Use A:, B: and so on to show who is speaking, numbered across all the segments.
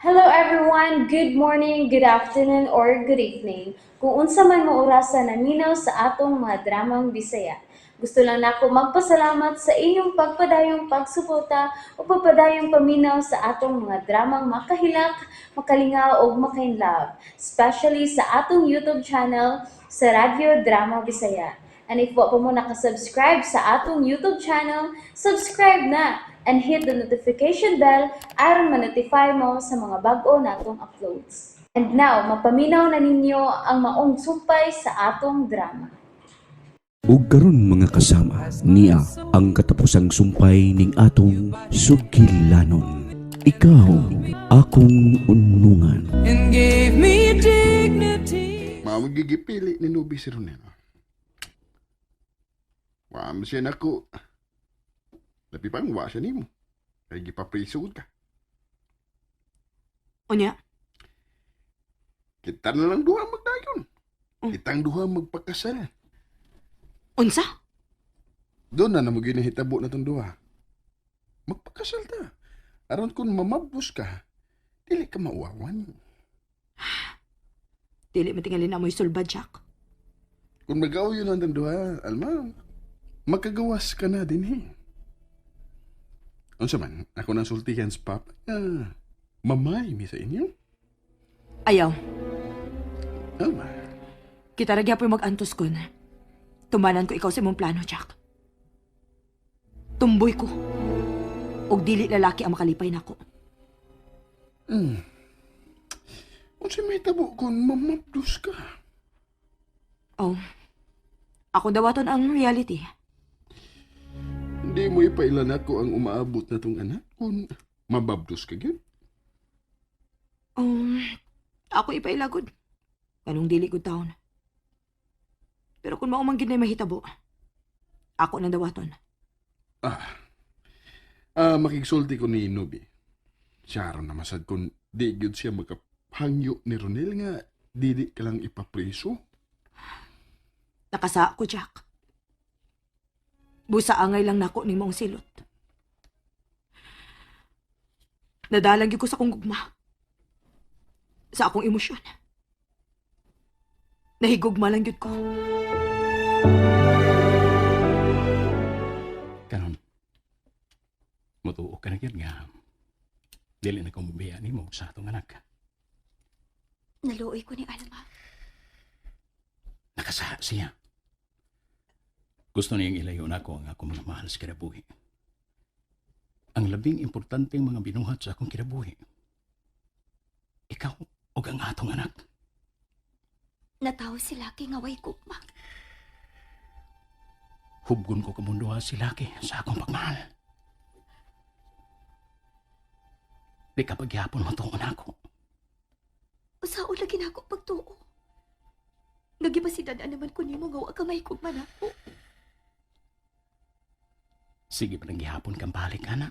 A: Hello everyone! Good morning, good afternoon, or good evening. Kung unsa man mo orasa naminaw sa atong mga dramang Bisaya. Gusto lang nako magpasalamat sa inyong pagpadayong pagsuporta o pagpadayong paminaw sa atong mga dramang makahilak, makalingaw ug makainlove, especially sa atong YouTube channel sa Radyo Drama Bisaya. And if wa pa mo nakasubscribe sa atong YouTube channel, subscribe na and hit the notification bell aron ma-notify mo sa mga bag-o natong uploads. And now, mapaminaw na ninyo ang maong sumpay sa atong drama.
B: Ug karon, mga kasama, niya ang katapusang sumpay ning atong sugilanon. Ikaw, Akong Unungan.
C: And gave me dignity.
D: Mao gigipili ni Nubi si Ronel. Wa man siya nako. Labi pang wa siya nimo. Kay gipapriso ka.
E: Unya?
D: Kita na lang duha magdayon. Kitang duha magpakasal.
E: Unsa?
D: Doon na namo ginahitabo na tong duha. Magpakasal ta. Aron kung mamabos ka, dili ka mauwawan.
E: Dili man tingali na mo'y sulbad, Jack.
D: Kung mag-auyo na ang duha, Alma, makagawas ka na din eh. Unsa man, ako nang sultihan sa papa nga mamay mi sa inyo.
E: Ayaw.
D: Alma,
E: Kita ra gyapon mag-antos kun. Tumanan ko ikaw sa imong plano, Jack. Tumboy ko. Og dili lalaki ang makalipay nako.
D: Unsa may tabo kung mamabdos ka?
E: Oh. Ako dawaton ang reality.
D: Hindi mo ipailan ako ang umaabot na tong anak kung mababdos ka gyud.
E: Ako ipailagod. Kanong dili gud taon. Pero kung mao man gid na mahitabo, ako nang dawaton.
D: Ah, makigsulti ko ni Nubi. Siya ron na masad kung di gyud siya makapangyo ni Ronel nga dili ka lang ipapreso.
E: Nakasa ko, Jack. Busa angay lang nako ni mong silot. Nadalang gyud ko sa akong gugma. Sa akong emosyon. Nahigugma lang gyud ko.
F: Karon, mutuo ka na gyud nga dili na ko mobiya nimo sa atong anak.
G: Naluoy ko ni Alma.
F: Nakasaha siya. Gusto niyang ilayo nako ang akong mga mahal sa kinabuhi. Ang labing importanteng mga binuhat sa akong kinabuhi. Ikaw ug ang atong anak.
G: Natawo si Lucky nga way gugma.
F: Hubgon ko kamong duha si Lucky sa akong pagmahal. Di ka pagyapon matuon ako.
G: Usaon lagi nako pagtuo. Nagibasidan naman ko nimo nga wa ka may gugma nako.
F: Sige pa nang gihapon kang balik, anak.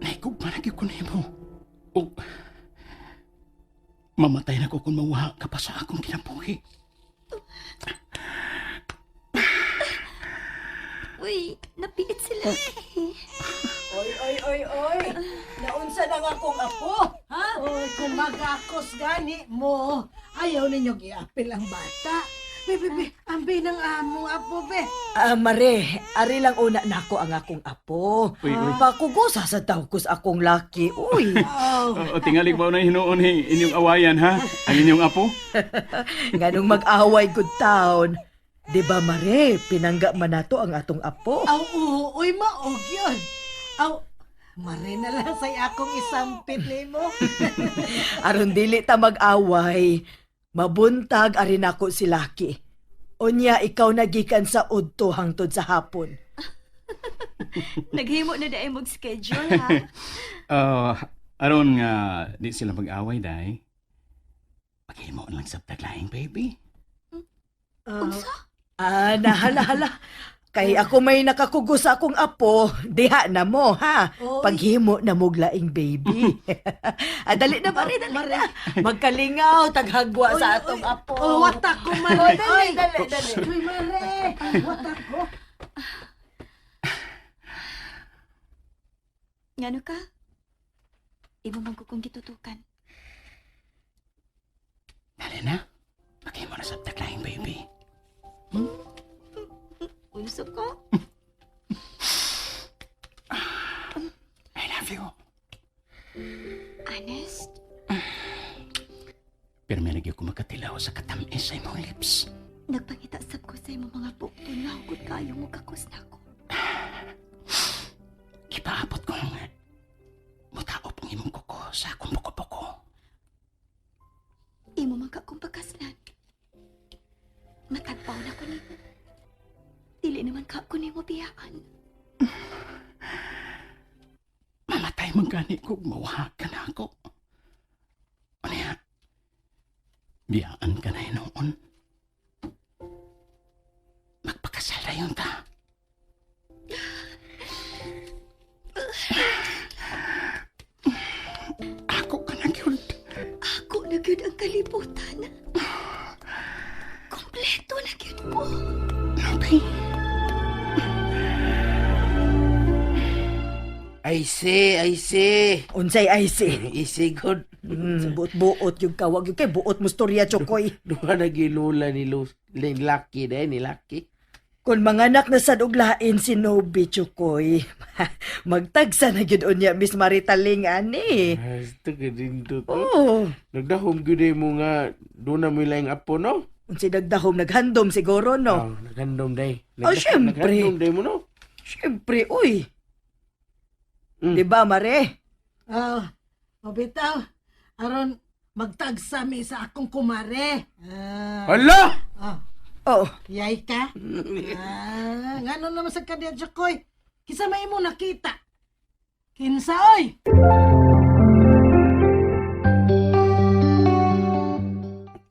F: Naigugma na gyud ko nimo. O, mamatay na ko kung mawala ka pa sa akong kinabuhi.
G: Uy, napiit si Lucky.
H: Oy, oy, oy, oy. Naunsa na nga akong apo, ha?
I: Oy, kung magakos gani mo, ayaw ninyo giapil ang bata. Be, be, be, ambi ng among apo, be.
H: Ah, Mare, ari lang una nako ang akong apo.
F: Uy, uy.
H: Pakugusa sa tawkos akong laki. Uy,
I: Oh,
F: O, tingali ba na hinuon ni inyong awayan, ha? Ang inyong apo?
H: Nganong mag-away good town. Di ba, Mare, pinangga man nato ang atong apo.
I: Aw, oo, uy, maog yun. Aw, mare na lang sa akong isampit nimo.
H: Aron dili ta mag-away, mabuntag ari nako si Lucky. Unya ikaw nagikan sa udto hangtod sa hapon.
G: Naghimo na dai mog schedule ha.
F: Aron nga di sila mag-away, day. Paghimo lang sa taglaing, baby.
G: Unsa?
H: Ah, nahala hala. Kay ako may nakakugos sa akong apo, diha na mo, ha?
I: Oy.
H: Paghimo na mo laing baby. Ah, dali na, Mare, dali na. Magkalingaw, taghagwa sa atong apo.
I: Oh, wata ko, mare.
H: Oh, dali,
I: Oy,
H: dali, dali.
I: Uy, mare. Wata ko.
G: Ngano ka? Imo man ko kong gitutukan.
F: Dali na. Maghimo na sa taglaing baby.
G: Unsa ka?
F: I love you.
G: Honest?
F: Pero may nagyo ko makatilaw sa katamis sa imong lips.
G: Nagpangita sab ko sa imong mga bukton nga hugod kayo mo kakos nako.
F: Ipaabot ko nga. Mutaop ang imong kuko sa akong buko-buko.
G: Imo man ka kong pagkaslan. Matagpaw na ko nimo. Dili naman ka ko nimo biyaan.
F: Mamatay man gani ko, mawahag ka na ako. Ano ya? Biyaan ka na hinoon. Magpakasal na yun ta. Ako ka na gyud.
G: Ako na gyud ang kalibutan. Kompleto na gyud ko.
F: Nobi.
J: I see, I see.
H: Unsay ay si.
J: Easy good.
H: Buot-buot yung kawag yung kay buot mo storya Chokoy.
J: Duha na gilula ni Lu, ni Lucky dahil ni Lucky.
H: Kung manganak na sad og lain si Nobi Chokoy, magtagsa na gyud unya Miss Maritaling ani.
J: Ah, ito ka din to.
H: Oh,
J: Nagdahom gyud eh mo nga doon na mo laing apo no?
H: unsay nagdahom naghandom siguro no.
J: Oh, naghandom day.
H: Oh, syempre.
J: Naghandom day mo no?
H: Syempre, uy.
J: Mm.
H: Di ba, Mare?
I: Oh, o bitaw. Aron magtagsa mi sa akong kumare. Ah,
J: Hala!
I: oh,
H: Oh,
I: yay ka? Ngano naman sa kadiya, Jokoy? Kinsa may imo nakita? Kinsa oy?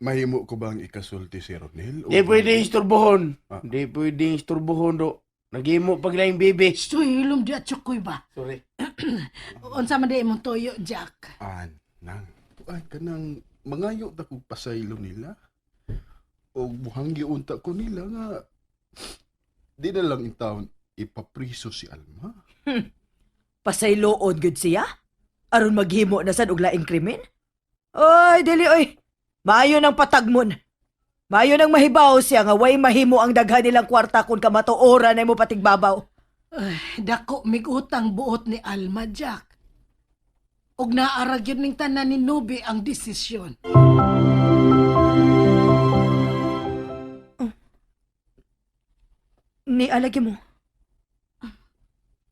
D: Mahimo ko bang ikasulti si Ronel?
J: Di pwede isturbohon.
D: Ah.
J: Di pwede isturbohon do. Naghimo pag laing baby.
I: Stoy, hilom diya, Jokoy ba?
J: Sorry.
I: Unsa man di imong tuyo, Jack?
D: Anang. Ay, kanang mangayo ta kog pasaylo nila. O buhanggi unta ko nila nga di na lang in town ipapriso si Alma.
H: Pasayloon gud siya? Aron maghimo na sad og laing krimen? Oy, dili oy. Maayo nang patagmon. Maayo nang mahibaw siya nga way mahimo ang daghan nilang kwarta kung kamatuoran na imo patigbabaw.
I: Ay, dako mig utang buot ni Alma, Jack. Og naarag yun ning tanan ni Nubi ang desisyon.
E: Ni alagi mo.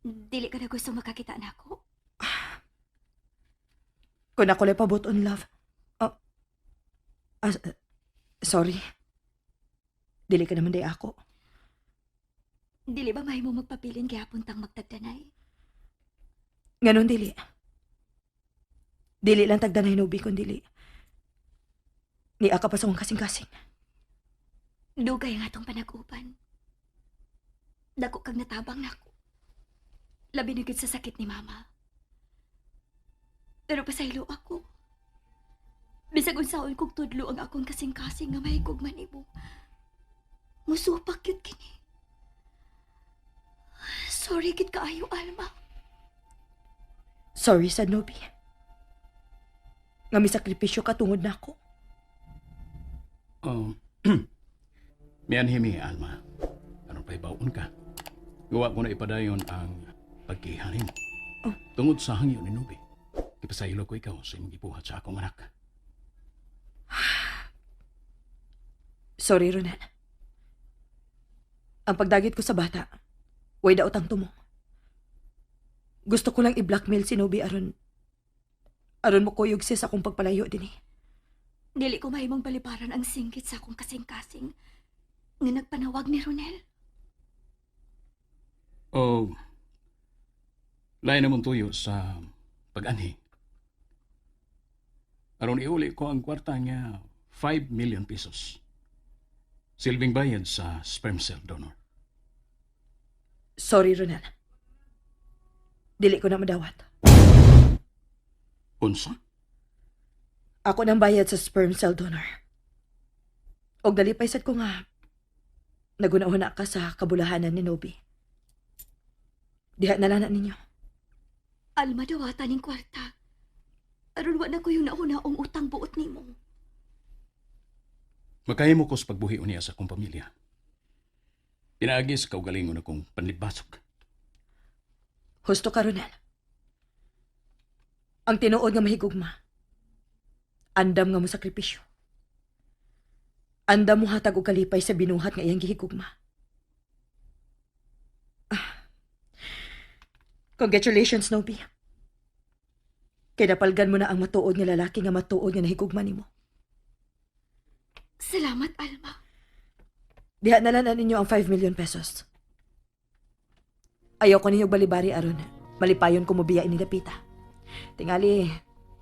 G: Dili ka na gusto makakita nako.
E: Kung ako lang pabot on love. Oh. Ah, sorry. Dili ka naman day ako.
G: Dili ba mahimo magpabilin gihapon tang magtagdanay?
E: Ganon dili. Dili lang tagdanay nubi kun dili. Ni aka pa sa akong kasing-kasing.
G: Dugay nga atong panag-uban. Dako kag natabang nako. Labi na gyud sa sakit ni mama. Pero pasaylo ako. Bisag unsaon kog tudlo ang akong kasing-kasing nga mahigog man imo. Musupak gyud kini. Sorry gid kaayo, Alma.
E: Sorry sa Nobi. Nga may sakripisyo ka tungod nako.
F: Oh, mianhimi, Alma. Aron pa'y baon ka. Gawa ko na ipadayon ang pagkihanin.
E: Oh.
F: Tungod sa hangyo ni Nubi. Ipasaylo ko ikaw sa imong gibuhat sa akong anak.
E: Sorry, Ronel. Ang pagdagit ko sa bata, way daot ang tumong. Gusto ko lang i-blackmail si Nobi aron aron mo kuyog siya sa akong pagpalayo din eh.
G: Dili ko mahimong balibaran ang singgit sa akong kasing-kasing nga nagpanawag ni Ronel.
F: Oh, lain namon tuyo sa pag-anhi. Aron iuli ko ang kwarta nga 5 million pesos. Silbing bayad sa sperm cell donor.
E: Sorry, Ronel. Dili ko na madawat.
F: Unsa?
E: Ako nang bayad sa sperm cell donor. Og nalipay sad ko nga nagunahuna ka sa kabulahanan ni Nobi. Diha na lang na ninyo.
G: Alma, dawata ning kwarta. Aron wa na ko yung nauna-ong utang buot nimo.
F: Makahimo ko sa pagbuhi niya sa akong pamilya. Pinaagi sa kaugalingon akong panlibasok.
E: Husto ka, Ronel. Ang tinuod nga mahigugma. Andam nga mo sakripisyo. Andam mo hatag og kalipay sa binuhat nga iyang gihigugma. Ah. Congratulations, Nobi. Kay napalgan mo na ang matuod nga lalaki nga matuod nga nahigugma nimo.
G: Salamat, Alma.
E: Diha na lang na ninyo ang 5 million pesos. Ayaw ko ninyo balibari aron. Malipayon ko mobiya ini dapita. Tingali,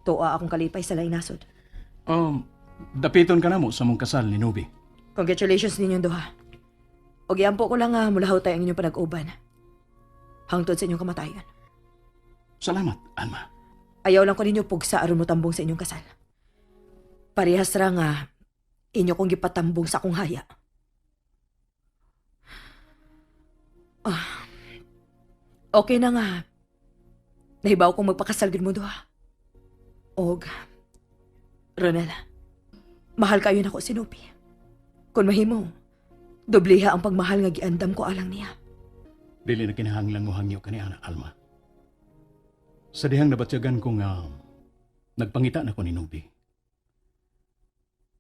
E: tuwa akong kalipay sa laing nasod.
F: Dapiton ka na mo sa mong kasal ni Nobi.
E: Congratulations ninyong duha. Og iampo ko lang nga mulahaw tayo ang inyong panag-uban. Hangtod sa inyong kamatayon.
F: Salamat, Alma.
E: Ayaw lang ko ninyo pugsa aron motambong sa inyong kasal. Parehas ra nga inyo kong gipatambong sa akong haya. Ah, okay na nga. Nahibaw kong magpakasal gid mo duha. Og Ronela, mahal kayo nako si Nopi. Kung mahimo, dobliha ang pagmahal nga giandam ko alang niya.
F: Dili na kinahanglan mo hangyo kani ana, Alma. Sa dihang nabatyagan ko nga nagpangita na ko ni Nobi.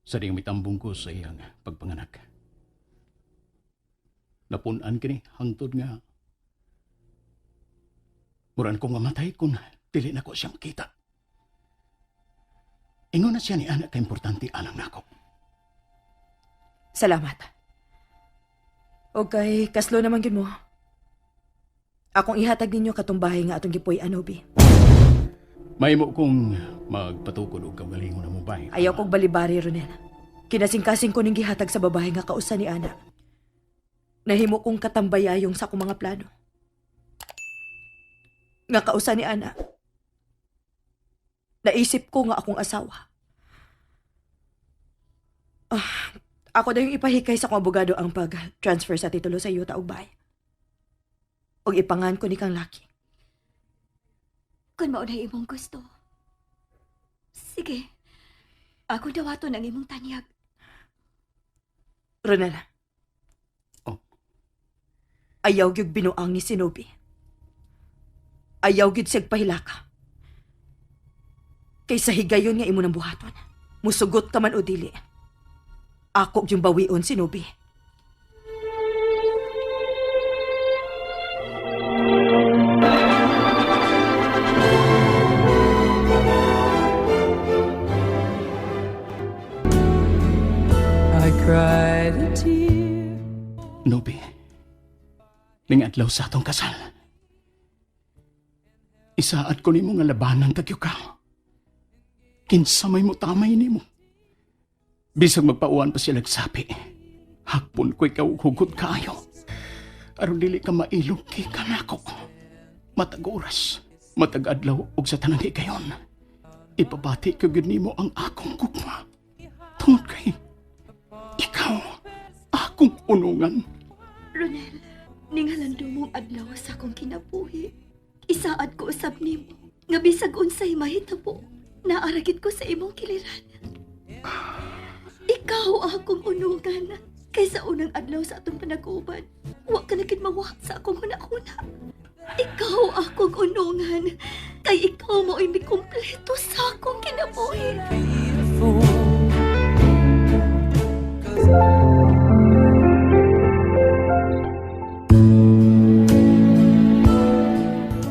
F: Sa dihang mitambong ko sa iyang pagpanganak. Napun-an kini hangtod nga muran ko nga matay kung dili na ko siya makita. Ingon na siya ni anak ka importante alang nako.
E: Salamat. Okay, kaslo naman gid mo. Akong ihatag ninyo katong bahay nga atong gipuy anobi.
F: Mahimo kong magpatukod og kaugalingon na mo bay.
E: Ayaw kog balibari, Ronel. Kinasingkasing ko ning gihatag sa babae nga kausa ni Ana. Nahimo kong katambayayong sa akong mga plano. Nga kausa ni Ana. Naisip ko nga akong asawa. Ah, ako na yung ipahikay sa akong abogado ang pag-transfer sa titulo sa yuta ug bahay. Og ipangan ko ni kang laki.
G: Kung mao na imong gusto. Sige. Ako dawaton ang imong tanyag.
E: Ronel.
F: Oh.
E: Ayaw gyud binuang ni Sinobi. Ayaw gyud siyag pahilaka. Kaysa higayon nga imo nang buhaton. Musugot ka man o dili. Ako yung bawion si Nobi.
C: I cried a tear.
F: Nobi, ning adlaw sa atong kasal. Isaad ko nimo nga labanan kagyo ka. Kinsa may mutamay nimo. Bisag magpauwan pa sila sapi. Hakpon ko ikaw hugot kaayo. Aron dili ka mailog kay kanako. Matag oras, matag adlaw ug sa tanang higayon. Ipabati ko gyud nimo ang akong gugma. Tungod kay ikaw akong unungan.
G: Ronel, ninghalando mong adlaw sa akong kinabuhi. Isaad ko usab nimo nga bisag unsay mahitabo, naaragit ko sa imong kiliran. Ikaw akong unungan kaysa unang adlaw sa atong panag-uban. Wa ka na gid mawak sa akong hunahuna. Ikaw akong unungan kay ikaw mo'y mikumpleto sa akong kinabuhi.
C: Be a fool.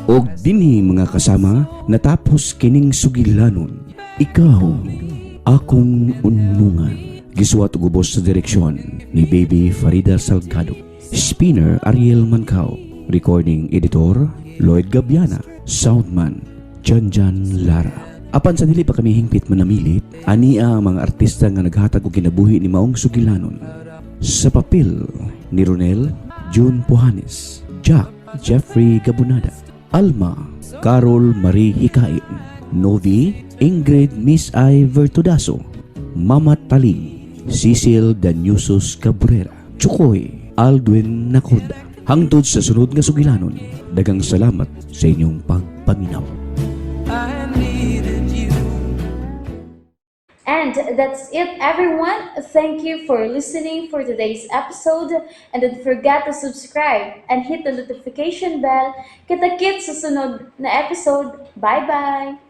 B: Og dinhi mga kasama, natapos kining sugilanon. Ikaw, akong unungan. Gisuwat og ubos sa direksyon ni Baby Farida Salgado. Spinner Ariel Mancao. Recording editor Lloyd Gabiana. Soundman Janjan Lara. Apan sa dili pa kami hingpit manamilit, ania ang mga artista nga naghatag og kinabuhi ni maong sugilanon. Sa papel ni Ronel June Puhanes, Jack Jeffrey Gabunada, Alma Carol Marie Hikain, Novi Ingrid Miss I Vertudaso, Mama Taling, Cecil Danyusos Cabrera, Chukoy Aldwin Nacorda. Hangtod sa sunod nga sugilanon, dagang salamat sa inyong pagpaminaw.
A: And that's it, everyone. Thank you for listening for today's episode. And don't forget to subscribe and hit the notification bell. Kita-kits sa sunod na episode. Bye-bye!